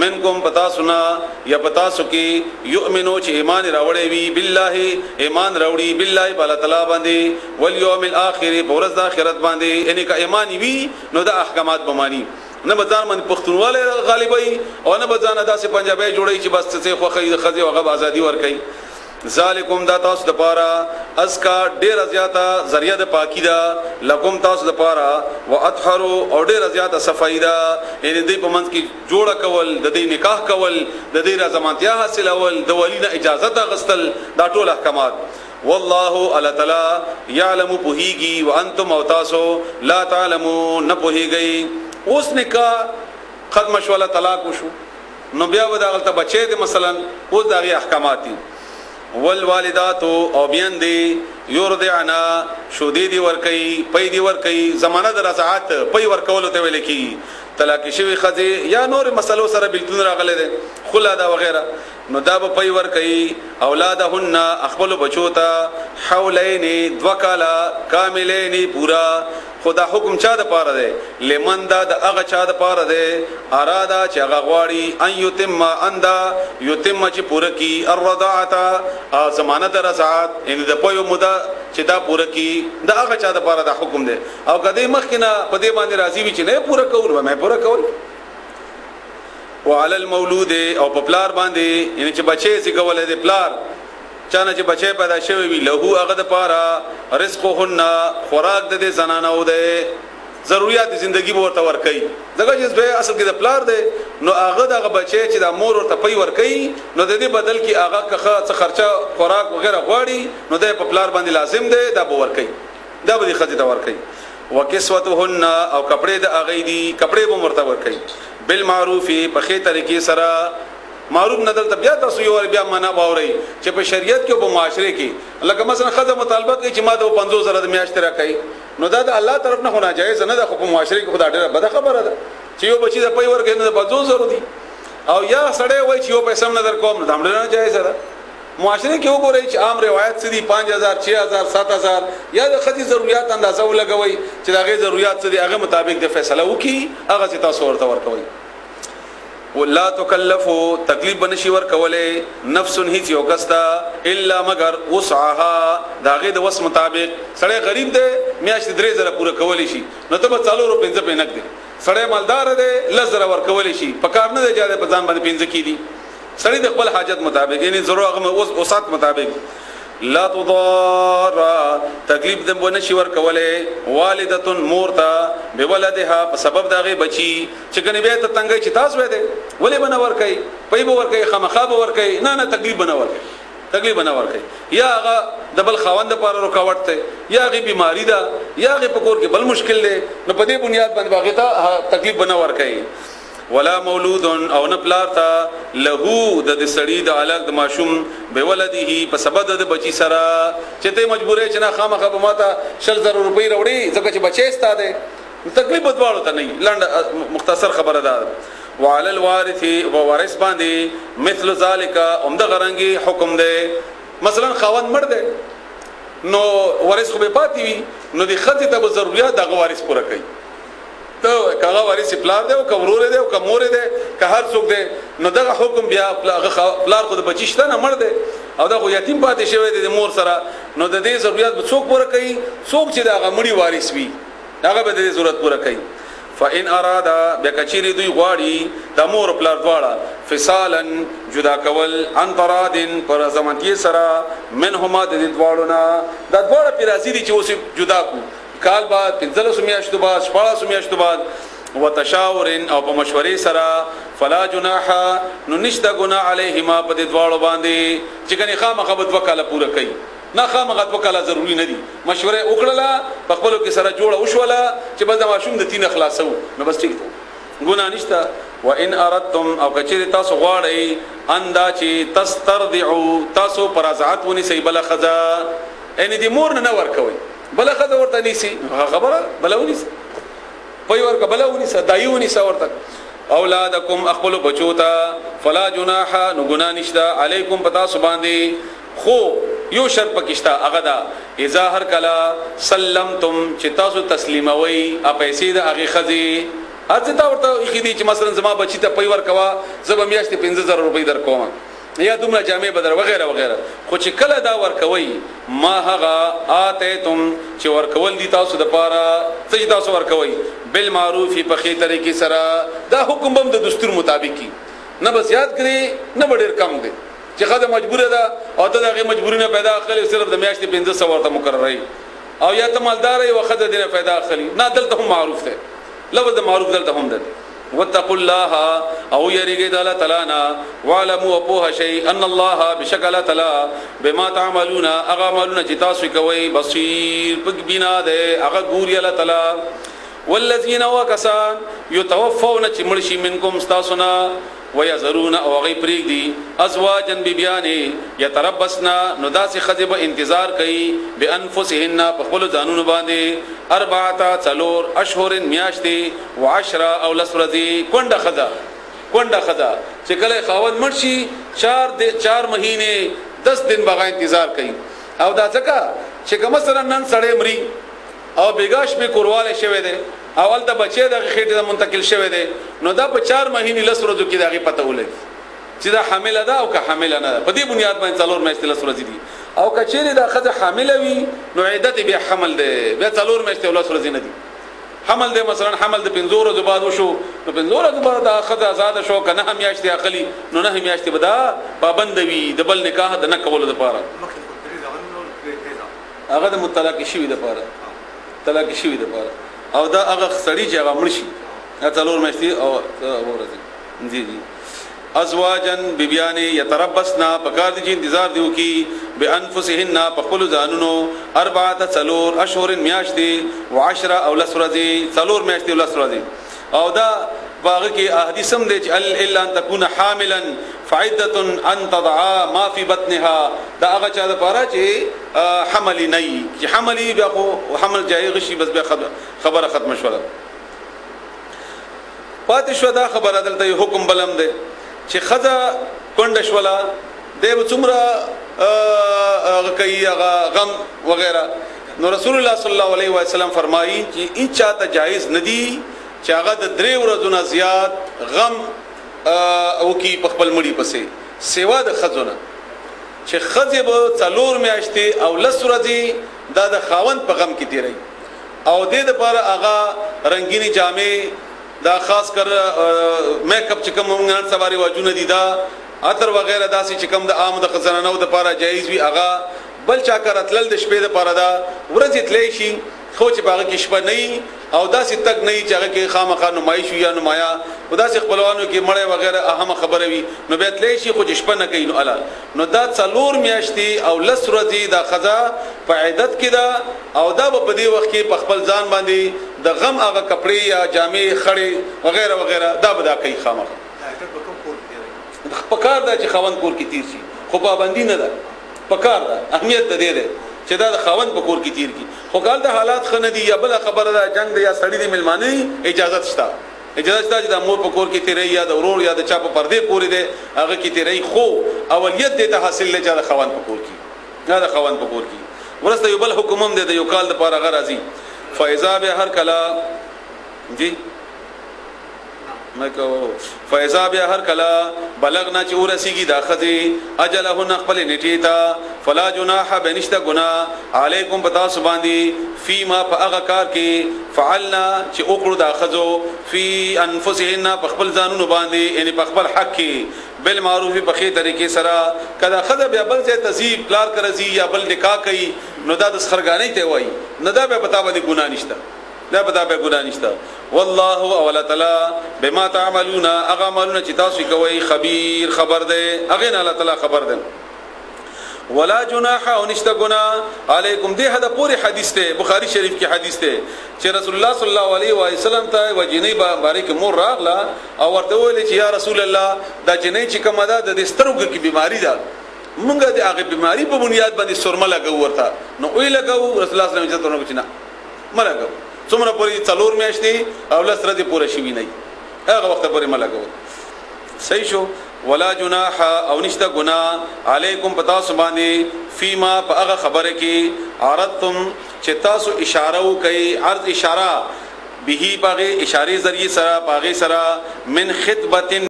منکم پتا سنا یا پتا سو کې، یؤمنو چې ایمان راوړی وي، بالله ایمان راوړي، بالله بالا تعالی باندې، والیوم الاخر په ورځ د آخرت باندې. یعنی که ایمان وي نو د احکامات بمانی نه بځان من پښتونواله غالبای او نه بځان داسې پنجابي جوړي چې بس څه خوخه خزي او غب ازادي ور کوي. ذالکم دا تاسو د پاره ازکا ډیر زیاته ذریعہ د پاکی ده، لکم تاسو د پاره، واطهرو او ډیر زیاته صفائی ده. یعنی دې په منځ کې جوړه کول، د دې نکاح کول، د دې رضامندیا حاصلول، د ولی نه اجازه غستل، دا ټول احکامات. والله الله تعالی یعلم پوهیږي، وانتم او تاسو لا تعلمون نه پوهیږي. اوس نکاح ختم شوله، طلاق وشو، نو بیا به دغلته بچی دی مثلا، اوس دغه احکامات دي. والوالدات او بیان دی یرضعنا شودې دی ورکي، پي دی ورکي. زمانہ د رضاعت پي ورکول ته ویل کی. طلاق شوی خزي یا نور مسلو سره بلتون راغله ده، خلا دا وغیرہ، نو دا به پي ورکي اولادهن خپل بچو ته حولین دوکالا کاملین پورا. خدا حکم چا د پاره دی؟ لمن دا د هغه چا د پاره دی، اراده چې هغه غواړي، ان یتم اندا یتم چې پوره کی الرضاعه زمانه د رضاعت، ان د پویو موده چې دا پوره کی، دا هغه چا د پاره دا حکم دی. او کدی مخکنه په دې باندې راضي وي چې نه پوره کول مې پوره کول. وعلى المولود او په پلار باندې، یعنی چې بچي زیږولې دی پلار چانه چې بچي پیدا شوی وي، له هغه د پاره رزقهن خوراک د دې زنانو دی، ضرورت زندگی به ورته ورکي. ځکه چې زوی اصل کې د پلار دی، نو هغه دغه بچي چې د مور ورته پي ورکي، نو د دې بدل کې هغه کخه څه خرچه خوراک وغیرہ غواړي، نو د په پلار باندې لازم دی دا به ورکي، دا به خځې ته ورکي. وکسوتهن او کپڑے د هغه دي، کپڑے به ورته ورکي بالمعروف په خې طریقې سره. معروف نه دلته بیا تاسو یو بیا معنا واورئ چې په شریعت کې او په معاشره کې، لکه مثلا خزه مطالبه کوي چې ما د 50000 د میاشت راکړي، نو دا د الله طرف نه خو ناجایز نه ده، خو په معاشره کې خدا ډیره بده خبره ده چې یو بچی د پي ورکې نه د 50000 دي، او یا سړی وای چې یو پیسې هم نه در کوم، نو دا هم ډیره ناجایز ده. معاشره کې وګورئ چې عام روایت څه دي، 5000، 6000، 7000، یا د خدي ضرورت اندازه ولګوي چې دا غي ضرورت څه دي، هغه مطابق د فیصله وکي، هغه چې تاسو ورته ورکوي. ولا تکلفو تکلیف بنشي ور کوله نفس هیڅ یو کستا الا مگر وسعها داغه د وس مطابق. سړی غریب دی، میاشت 3000 پوره کولی شي، نو ته به 4 پنځه په نک دی. سړی مالدار دی، 10000 ور کولی شي، په کار نه دی چې په ځان باندې پنځه کی دي. سړی د خپل حاجت مطابق، یعنی ضرورت هغه اوس اوسات مطابق. لا تضار تکلیف د بنشي ور کوله والدتن مور ته بولدها په سبب دغه بچی، چې کنه بیا ته تنګي چې تاسو وې ده ولې بنه ور کوي، پي به ور کوي، خامخا به ور کوي، نه نه تکلیف بنه ور کوي، تکلیف بنه ور کوي. یا هغه د بل خاوند لپاره رکاوټ ته، یا هغه بیماری ده، یا هغه په کور کې بل مشکل دی، نو په دې بنیاد باندې باغی ته تکلیف بنه ور کوي. ولا مولود او نه پلار ته له د سړی د الګ د ماشوم به ولده په سبب د بچی سره، چې ته مجبورې چې نه خامخا به ماته 20000 روپۍ راوړي ځکه چې بچی ستا دی، تکلیف بدواړو ته نه. لنډ مختصر خبره ده. وعلى الوارث ووارث باندې مثل ذالک هم د غرنګي حکم دی. مثلا خاوند مړ دی، نو وارث خو به پاتې وي، نو د خځې ته به ضرورت دغه وارث پوره کوي. ته کغه وارث پلار دی او که ورور دی او که مور دی که هر څوک دی، نو دغه حکم بیا پلار خو د بچی شته نه، مړ دی او دا خو یتیم پاتې شوی دی د مور سره، نو د دې ضرورت به څوک پوره کوي؟ څوک چې دغه مړی وارث وي هغه به د دې ضرورت پوره کوي. فإن ارادا بیا کچيري دوی غواړي د مور پلار دواړه فصالن جدا کول ان ترادن پر زمانتی سره منهما د دې دواړو نه، دا دواړه پر راضي دي چې اوس جدا کو، کال بعد، 15 میاشتو بعد، 16 میاشتو بعد، وتشاور او په مشورې سره، فلا جناح نو نشته ګنا علیهما په دې دواړو باندې چې کني خامخا به 2 کاله پوره کوي. نه، خامخا 2 کاله ضروری نه دي. مشوره وکړله، په خپلو کې سره جوړه وشوله چې بس د ماشوم د تینه خلاصو، نو بس ټیک ده، ګنا نشته. وان اردتم او کچری تاسو غواړئ اندا چې تسترضعوا تاسو پر ازعت ونی سی بل خزا، ان دې مور نه ورکوي، بل خزا ورته نیسی، خبره بل ونیسی، پي ورکه بل ونیسه، دایي ونیسه ورته، اولادکم خپل بچو ته، فلا جناح نو ګنا نشته علیکم پتا سبحان. خو یو شرط پکشتا، هغه دا اذا هر کلا سلمتم چې تاسو تسلیموي ا پیسې د هغه خزي، هر څه تا ورته ایښي دي چې مثلا زما بچی ته پي ورکوه، زه به میاشتې 5000 روپۍ در کوم یا دومره جامې به در وغیره وغیره. خو چې کله دا ورکوي، ما هغه آتیتم چې ورکول دي تاسو د پاره، څه چې تاسو ورکوي بالمعروف په ښې طریقې سره، دا حکم به هم د دستور مطابق کی، نه به زیات کړي نه به ډېر کم دی. چې ښځه مجبوره ده او ته د هغې مجبوري نه پیدا اخلې، صرف د میاشتې 500 ورته مقرروي، او یا ته مالدار یې یوه ښځه دې نه پیدا اخلي، نه، دلته هم معروف دی، لفظ د معروف دلته هم دی. واتقوا الله او یریږئ د الله تعالی نه، واعلموا او پوه شئ، ان الله بشک الله تعالی بما تعملون هغه عملونه چې تاسو کوئ بصیر پک بنا دی، هغه ګوري الله تعالی. والذین وکسان یتوفون چې مړ شي منکم ستاسو نه، ويذرون او هغه پرېږدي ازواجن بیبیانې، یتربصنا نو داسې ښځې به انتظار کوي، بانفسهن په خپلو ځانونو باندې، اربعه څلور، اشهر میاشتې، وعشره او لس ورځې. کونډه ښځه، کونډه ښځه چې کله خاوند مړ شي، 4 مهینې 10 دن به هغه انتظار کوي. او دا ځکه چې که مثلا نن سړی مري او بېګا شپې کوروالی شوی دی او هلته بچی د هغې خېټې ته منتقل شوی دی، نو دا په 4 مهینې 10 ورځو کې د هغې پته ولګي چې دا حامله ده او که حامله نه ده. په دې بنیاد باندې 4 میاشتې 10 ورځې دي. او که چیرې دا ښځه حامله وي نو عدت یې بیا حمل دی، بیا 4 میاشتې او 10 ورځې نه دي. حمل دی مثلا حمل د 5 ورځو بعد وشو، نو 5 ورځو بعد دا ښځه آزاده شو، که 9 میاشتې اخلي نو 9 میاشتې به دا پابند وي د بل نکاح د نه کولو دپاره. هغه د مطلق شوي دپاره، طلاق شوي دپاره، او دا هغه سړی چې هغه مړ شي 4 میاشتې او ورځې. جی جی. ازواجن بیبیانې، یتربصنا پکار دي چې انتظار دی وکي، بانفسهن په خپلو ځانونو، اربعه څلور، اشهر میاشتې، وعشره او 10 ورځې، 4 میاشتې او 10 ورځې. او دا په هغه کې احادیث هم دی چې الا ان تکون حاملا فعدة ان تضع ما في بطنها. دا هغه چا دپاره چې حمل نه وي، چې حمل یې بیا خو حمل جایز شي، بس بیا خبره ختمه شوله. پاتې شوه دا خبره، دلته یو حکم بل هم دی چې ښځه کونډه شوله، دی به څومره هغه کوي هغه غم وغیره. نو رسول الله صلی الله علیه وسلم فرمایي چې هیچا ته جایز نه دي چې هغه د 3 ورځو نه زیات غم وکړي په خپل مړي پسې، سوا د ښځو نه، چې ښځې به 4 میاشتې او 10 ورځې دا د خاوند په غم کې تېروي. او دې دپاره هغه رنګینې جامې، دا خاص کر میک اپ چې کوم موږ نن سبا رواجونه دي، دا عطر وغیره داسې چې کوم د عام د زنانو دپاره جایز وي، هغه بل چا کره تلل د شپې دپاره دا ورځې تللی شي، خو چې په هغه کې شپه نه وي او داسې تګ نه وي چې هغه کې خامخا نمایش وي یا نمایا، خو داسې خپلوانو کې مړی وغیره اهمه خبره وي نو بیا تللی شي، خو چې شپه نه کوي نو اله. نو دا 4 میاشتې او 10 ورځې دا ښځه په عدت کې ده، او دا به په دې وخت کې په خپل ځان باندې د غم هغه کپړې یا جامې خړې وغیره وغیره دا به دا کوي خامخا. پکار ده چې خاوند کور کې تیر شي، خو پابندي نه ده، پکار ده، اهمیت د دې دی چې دا د خاوند په کور کې تیر کی. خو کال د حالات ښه نه دي یا بله خبره ده، جنګ دی یا سړی دی مېلمانه دي، اجازت شته، اجازه شته چې د مور په کور کې تیروي یا د ورور یا د چا په پردې پورې دی هغه کې تیروي، خو اولیت دې ته حاصل دی چې د خاوند په کور کې، دا د خاوند په کور کې. وروسته یو بل حکم هم دی د یو کال دپاره هغه راځي. فاذا بیا هر کله جی فیضا بیا هر کله بلغنا چې ورسیږي دا ښځې اجلهن خپلې نیټې ته، فلا جناح به نشته ګناه علیکم په تاسو باندې، فیما په هغه کار کې فعلنا چې وکړو دا ښځو، فی انفسهن په خپل ځانونو باندې، یعنې په خپل حق کې، بالمعروف په ښې طریقې سره. که دا ښځه بیا بل ځای ته ځي، پلار کره ځي یا بل نکاح کوي، نو دا د سخرګانۍ ته وایي، نو دا بیا په تا باندې ګناه نشته، دا په تا بیا ګناه نشته. والله او الله تعالی بما تعملون هغه عملونه چې تاسو یې کوئ خبیر خبر دی، هغې نه الله تعالی خبر دی. ولا جناح او نشته ګناه علیکم. دې حد پورې حدیث دی، بخاری شریف کې حدیث دی چې رسول الله صلی الله علیه وسلم ته یوه جینۍ باره کې مور راغله او ورته وویل چې یا رسول الله، دا جینۍ چې کومه ده د دې سترګو کې بیماري ده، مونږ د هغې بیماري په بنیاد باندې سرمه لګوو ورته، نو ویې لګوو. رسول الله صلی الله علیه وسلم اجازه ورنکړه چې نه مه لګوو، څومره پورې 4 میاشتې او 10 ورځې پوره شوي نه وي هغه وخته پورې مه لګوو. صحیح شو. ولا جناح او نشته ګناه علیکم په تاسو باندې، فیما په هغه خبره کې عرضتم چې تاسو اشاره وکئ، عرض اشاره به پاغه اشاره ذریعہ سره، پاغه سره، من خطبه.